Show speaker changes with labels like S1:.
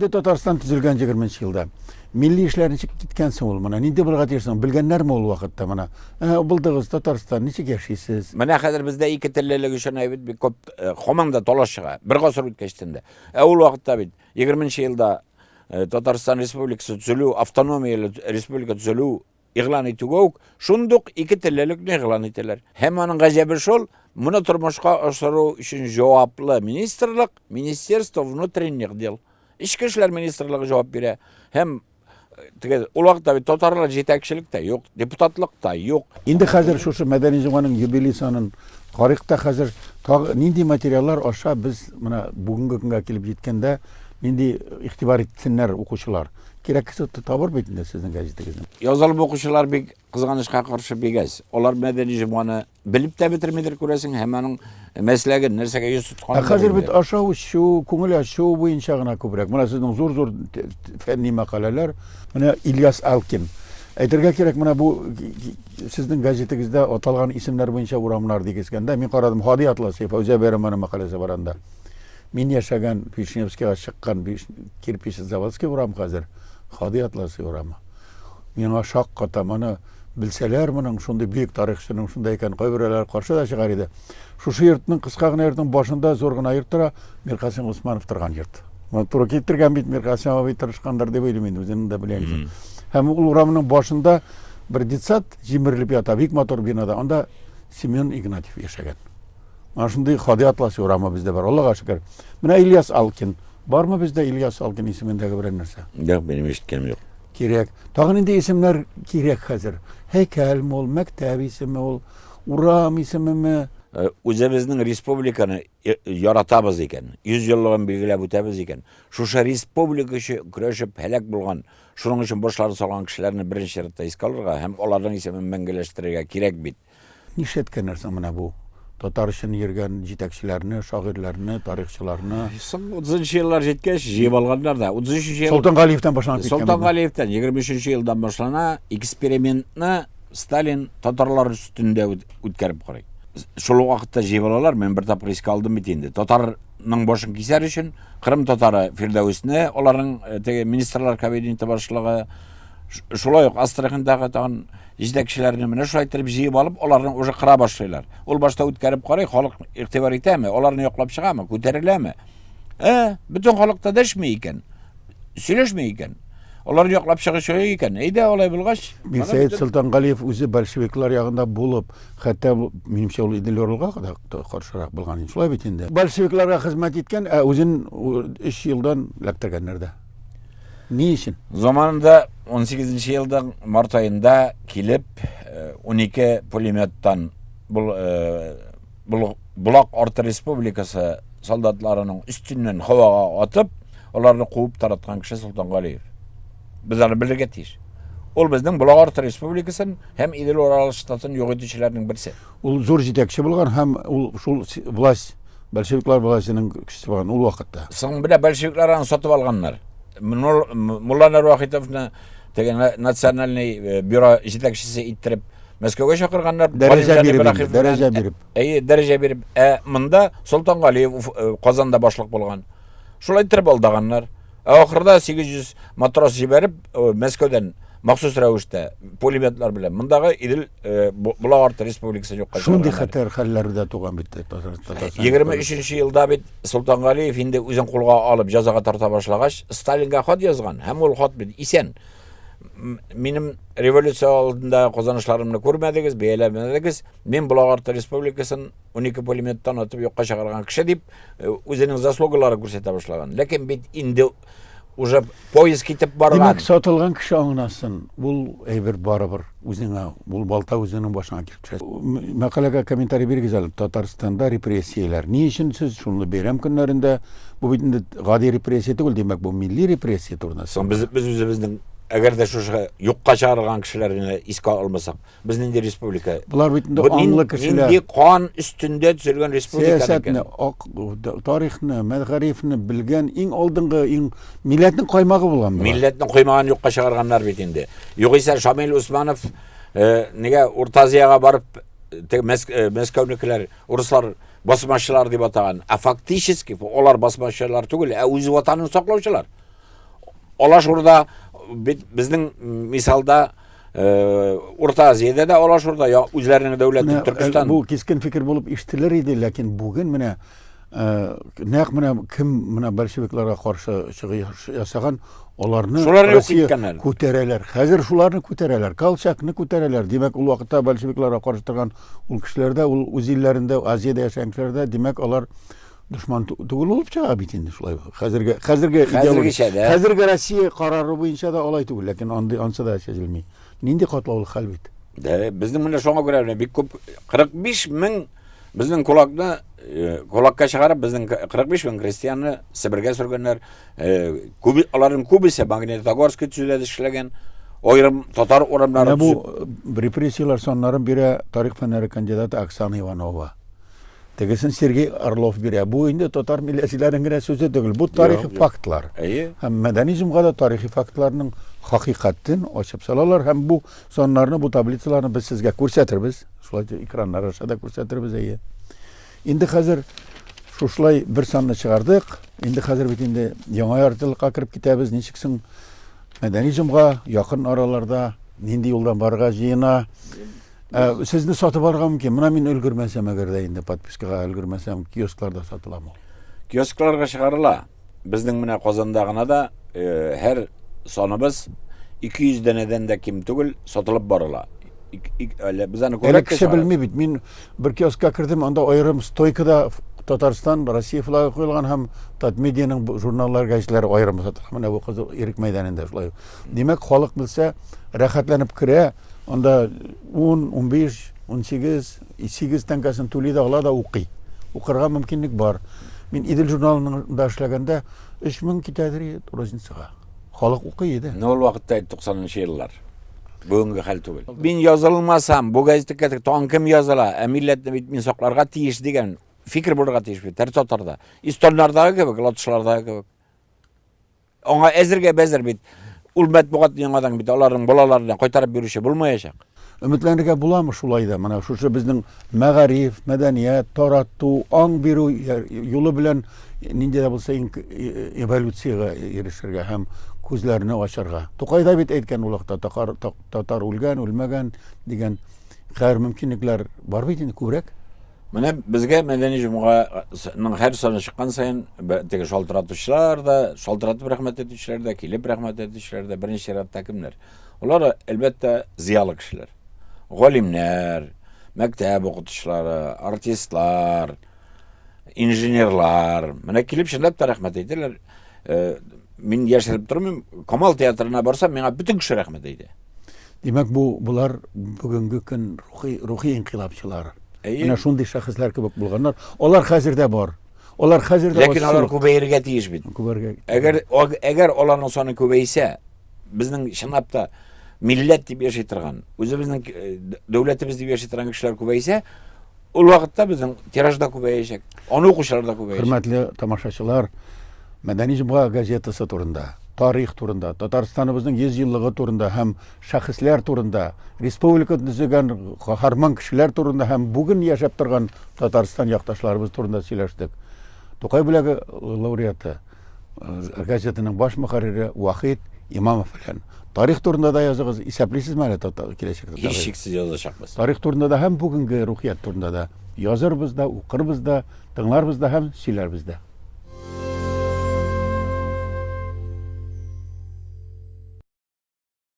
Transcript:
S1: Инде Татарстан төзелгән 20 елда. Милли эшләр ничек киткән соң ул менә? Нинди булырга тиеш соң? Белгәннәрме ул вакытта менә? Ә, булдыгыз Татарстан, ничек яшисез?
S2: Менә хәзер бездә ике теллелек өчен әйбит бик күп э, һаман да талаш чыга. Бер гасыр үткәчтен дә. Ә ул вакытта бит 20 елда э, Татарстан Республикасы төзелү, автономияле республика төзелү игълан итүгә үк шундук ике теллелекне игълан итәләр. Һәм аның гаҗәбе шул, моны тормышка ашыру өчен җаваплы министрлык, Министерство внутренних дел. Эчке эшләр министрлыгы җавап бирә. Һәм э, теге ул вакытта бит татарлар җитәкчелек тә юк, депутатлык та юк.
S1: Инде хәзер шушы Мәдәни җомганың юбилей санын карыйк та хәзер тагы нинди материаллар аша без менә бүгенге көнгә килеп җиткәндә нинди игътибар итсеннәр укучылар. Кирәк табыр бит инде сезнең гәзитегезне.
S2: Язылып укучылар бик кызганычка каршы бик әз. Алар Мәдәни җомганы белеп тә бетермидер күрәсең һәм аның мәсләген нәрсәгә йөз тотканын.
S1: Ә хәзер бит ашау эчү, күңел ачу буенча гына күбрәк. Менә сезнең зур-зур фәнни мәкаләләр. Менә Ильяс Алкин. Әйтергә кирәк, менә бу сезнең газетегездә аталган исемнәр буенча урамнар дигезгәндә, мин карадым, Һади Атласов, Фәүзия Бәйрәмованың мәкаләсе бар анда. Мин яшәгән Вишневскийга чыккан Кирпичнозаводский урам хәзер Һади Атласи урамы. Миңа шакката, моны белсәләр моның шундый бөек тарихчының шунда икән, кайберәүләр каршы да чыгар иде. Шушы йортның, кыска гына йортның башында зур гына йорт тора, Миркасыйм Госманов торган йорт. Моны туры китергән бит Миркасыйм абый тырышкандыр дип уйлыйм инде, үзенең дә белән. Һәм ул урамның башында бер детсад җимерелеп ята, бик матур бинада. Анда Семен Игнатьев яшәгән. Менә шундый Һади Атласи урамы бездә бар, Аллага шөкер. Менә Ильяс Алкин. Бармы бездә Ильяс Алкин исемендәге берәр нәрсә?
S2: Юк, минем ишеткәнем юк.
S1: Кирәк. Тагын нинди исемнәр кирәк хәзер? Һәйкәлме ул, мәктәп исеме ул, урам исемеме?
S2: Э, үзебезнең республиканы э, яратабыз икән, 100 еллыгын билгеләп үтәбез икән, шушы республика өчен көрәшеп һәлак булган, шуның өчен башларын салган кешеләрне беренче чиратта искә алырга һәм аларның исемен мәңгеләштерергә кирәк бит.
S1: Нишләткәннәр соң менә бу татар өчен йөргән җитәкчеләрне, шагыйрьләрне, тарихчыларны?
S2: Соң 30 еллар җиткәч, җыеп алганнар да. 33 ел
S1: Солтан Галиевтән башланып
S2: киткән. Солтан Галиевтән 23 елдан башлана экспериментны Сталин татарлар өстендә үткәреп карый. Шул ук вакытта җыеп алалар, мин бер тапкыр искә алдым бит инде. Татарның башын кисәр өчен Кырым татары Фирдәвесне, аларның э, теге министрлар кабинеты башлыгы, шулай ук Астраханьдагы тагын җитәкчеләрне менә шулай иттереп җыеп алып, аларны уже кыра башлыйлар. Ул башта үткәреп карый, халык игътибар итәме, аларны яклап чыгамы, күтәреләме? Ә, бөтен халык та дәшми икән, сөйләшми икән. Алар яклап чыгышы юк икән. Әйдә, алай булгач.
S1: Мирсәет Солтангалиев үзе большевиклар ягында булып, хәтта минемчә ул Идел Уралга да каршырак булган. Шулай бит инде. Большевикларга хезмәт иткән, ә үзен 3 елдан эләктергәннәр дә. Ни өчен?
S2: Заманында 18 елның март аенда килеп, 12 э, пулеметтан бул, э, Булак Арты Республикасы солдатларының өстеннән һавага атып, аларны куып тараткан кеше Солтангалиев. Без аны белергә тиеш. Ул безнең Булак Арты Республикасын һәм Идел Урал штатын юк итүчеләрнең берсе.
S1: Ул зур җитәкче булган һәм ул шул власть большевиклар властеның кешесе булган ул вакытта.
S2: Соң менә большевиклар аны сатып алганнар. Мулла Вахитовны теге национальный э, бюро җитәкчесе иттереп Мәскәүгә чакырганнар.
S1: Дәрәҗә биреп, дәрәҗә биреп.
S2: Әйе, дәрәҗә биреп. Ә монда Солтангалиев э, Казанда башлык булган. Шулай иттереп алдаганнар. Ә ахырда 800 матрос җибәреп, э, Мәскәүдән махсус рәвештә пулеметлар белән мондагы Идел э, Болак арты республикасын юкка
S1: Шундый хәтәр хәлләр дә туган бит Татарстанда.
S2: 23 елда бит Солтангалиев инде үзен кулга алып җәзага тарта башлагач, Сталинга хат язган һәм ул хат бит исән. Минем революция алдында казанышларымны күрмәдегез, бәяләмәдегез. Мин Болак арты республикасын 12 пулеметтан атып юкка чыгарган кеше дип э, үзенең заслугаларын күрсәтә башлаган. Ләкин бит инде уже поезд китеп барган.
S1: Димәк, сатылган кеше аңласын, ул әйбер барыбер үзеңә, ул балта үзеңнең башыңа килеп төшә. Мәкаләгә комментарий бирегез әле. Татарстанда репрессияләр. Ни өчен сез шуны бәйрәм көннәрендә, бу бит инде гади репрессия түгел, димәк, бу милли репрессия турында.
S2: Соң без без үзебезнең әгәр дә шушы юкка чыгарылган кешеләрне искә алмасак, Без нинди республика?
S1: Болар бит инде аңлы кешеләр.
S2: Нинди кан өстендә төзелгән республика
S1: Сәясәтне, ак, тарихны, мәгарифне белгән иң алдынгы, иң милләтнең каймагы булган
S2: болар. Милләтнең каймагын юкка чыгарганнар бит инде. Югыйсә Шамил Усманов э, нигә Урта Азиягә барып теге э, Мәскәүнекеләр, урыслар басмачылар дип атаган. Ә фактически алар басмачылар түгел, ә үз ватанын саклаучылар. Алаш Урда бит безнең мисалда э, Урта Азиядә дә Алаш Урда, үзләренең дәүләте э, Төркестан.
S1: Бу кискен фикер булып ишетелер иде, ләкин бүген менә э, нәкъ менә кем менә большевикларга каршы чыгыш ясаган, аларны
S2: Шуларны Россия
S1: күтәрәләр. Хәзер шуларны күтәрәләр. Колчакны күтәрәләр. Димәк, ул вакытта большевикларга каршы торган ул кешеләр дә, ул үз илләрендә, Азиядә яшәгән кешеләр дә, димәк, алар дошман түгел булып чыга бит инде шулай. Хәзерге хәзерге
S2: хәзергечә дә.
S1: Хәзерге Россия карары буенча да алай түгел, ләкин андый ансы да сизелми. Нинди катлаулы хәл бит.
S2: Да, безнең менә шуңа күрә менә бик күп 45 мең безнең кулакны э, кулакка чыгарып безнең 45 мең крестьянны Себергә сөргәннәр. Э, күбе аларның күбесе Магнитогорский төзүдә эшләгән. Аерым татар урамнары
S1: Менә бу э, репрессияләр саннарын бирә тарих фәннәре кандидаты Оксана Иванова. Тегесен Сергей Орлов бирә. Бу инде татар милләтчеләренең генә сүзе түгел. Бу тарихи фактлар.
S2: Әйе.
S1: Һәм мәдәни җомгада тарихи фактларның хакыйкатен ачып салалар һәм бу саннарны, бу таблицаларны без сезгә күрсәтербез. Шулай итеп экраннар аша да күрсәтербез, әйе. Инде хәзер шушылай бер санны чыгардык. Инде хәзер бит инде яңа яртылыкка кереп китәбез. Ничек соң мәдәни җомга якын араларда нинди юлдан барырга җыена? Ә, сезне сатып алырга мөмкин. Менә мин өлгермәсәм, әгәр дә инде подпискага өлгермәсәм, киоскларда сатыламы ул?
S2: Киоскларга чыгарыла. Безнең менә Казанда гына да э, һәр саныбыз 200 данәдән дә ким түгел сатылып барыла.
S1: Әле без аны күбрәк кеше белми бит. Мин бер киоскка кердем, анда аерым стойкада Татарстан, Россия флагы куелган һәм Татмедианың журналлар, гәзитләре аерым сатыла. Менә бу Кызыл Ирек мәйданында шулай. Димәк, халык белсә, рәхәтләнеп керә, Анда 10, 15, 18, 8 тәңкәсен түли дә ала да укый. Укырга мөмкинлек бар. Мин Идел журналында эшләгәндә 3000 китәдер розницага. Халык укый иде.
S2: Ну, ул вакытта 90 еллар. Бүгенге хәл түгел. Мин язылмасам, бу газетага тагын кем языла? Ә милләтне бит мин сакларга тиеш дигән фикер булырга тиеш бит һәр татарда. Эстоннардагы кебек, латышлардагы кебек. Аңа әзергә бәзер бит. Ул матбугат яңадан бит аларның балаларына кайтарып бирүче булмаячак.
S1: Өметләнергә буламы шулай да? Менә шушы безнең мәгариф, мәдәният, тарату, аң бирү юлы белән нинди дә булса эволюциягә ирешергә һәм күзләрне ачарга. Тукай да бит әйткән ул вакытта татар, татар үлгән, үлмәгән дигән хәер мөмкинлекләр бар бит инде күбрәк.
S2: Менә безгә Мәдәни җомганың һәр саны чыккан саен теге шалтыратучылар да, шалтыратып рәхмәт әйтүчеләр дә, килеп рәхмәт әйтүчеләр дә беренче чиратта кемнәр? Алар, әлбәттә, зыялы кешеләр. Галимнәр, мәктәп укытучылары, артистлар, инженерлар. Менә килеп чынлап та рәхмәт әйтәләр. Э, мин яшереп тормыйм, Камал театрына барсам, миңа бөтен кеше рәхмәт әйтә.
S1: Димәк, бу болар бүгенге көн рухи рухи инкыйлабчылар.
S2: Әйе.
S1: Менә шундый шәхесләр кебек булганнар. Алар хәзер дә бар. Алар хәзер
S2: дә Ләкин алар күбәергә тиеш бит.
S1: Күбәргә.
S2: Әгәр әгәр аларның саны күбәйсә, безнең чынлап та милләт дип яши торган, үзебезнең э, дәүләтебез дип яши торган кешеләр күбәйсә, ул вакытта безнең тираж да күбәячәк, аны укучылар да күбәячәк.
S1: Хөрмәтле тамашачылар, Мәдәни җомга газетасы турында, тарих турында, Татарстаныбызның 100 еллыгы турында һәм шәхесләр турында, республика төзегән каһарман кешеләр турында һәм бүген яшәп торган Татарстан якташларыбыз турында сөйләштек. Тукай бүләге лауреаты, э, газетаның баш мөхәррире Вахит Имамов белән. Тарих турында да языгыз, исәплисезме әле киләчәктә?
S2: Һичшиксез язачакбыз.
S1: Тарих турында да һәм бүгенге рухият турында да язырбыз да, укырбыз да, тыңларбыз да һәм сөйләрбез дә.